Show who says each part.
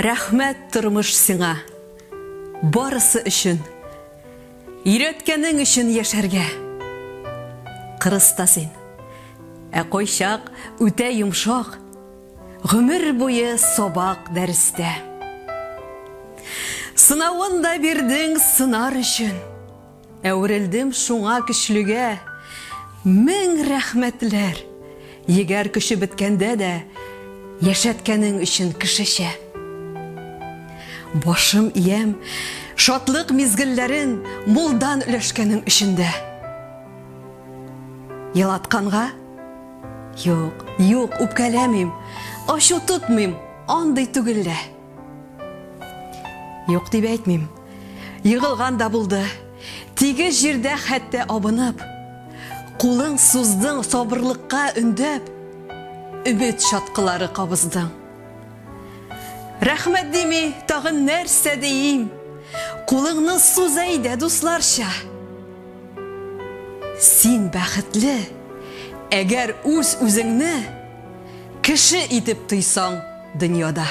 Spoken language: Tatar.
Speaker 1: Рәхмәт, тормыш сиңа. Барысы өчен. Өйрәткәнең өчен яшәргә. Кырыс та син. Ә кайчак үтә йомшак. Гомер буе сабак дәрестә. Сынавын да бирдең сынар өчен. Әверелдем шуңа көчлегә. Мең рәхмәтләр! Егәр көче беткәндә дә яшәткәнең өчен кешечә. Башым иям, шатлык мизгелләрен мулдан өләшкәнең өчен дә. Елатканга? Юк, юк, үпкәләмим, ачу тотмыйм, андый түгел лә. Юк дип әйтмим. Егылган да булды. Тигез җирдә хәтта абынып. Кулың суздың сабырлыкка өндәп, өмет чаткылары кабыздың. Рәхмәт дими, тагын нәрсә диим? Кулыңны суз әйдә дусларча. Син бәхетле, әгәр үз-үзеңне кеше итеп тойсаң дөньяда.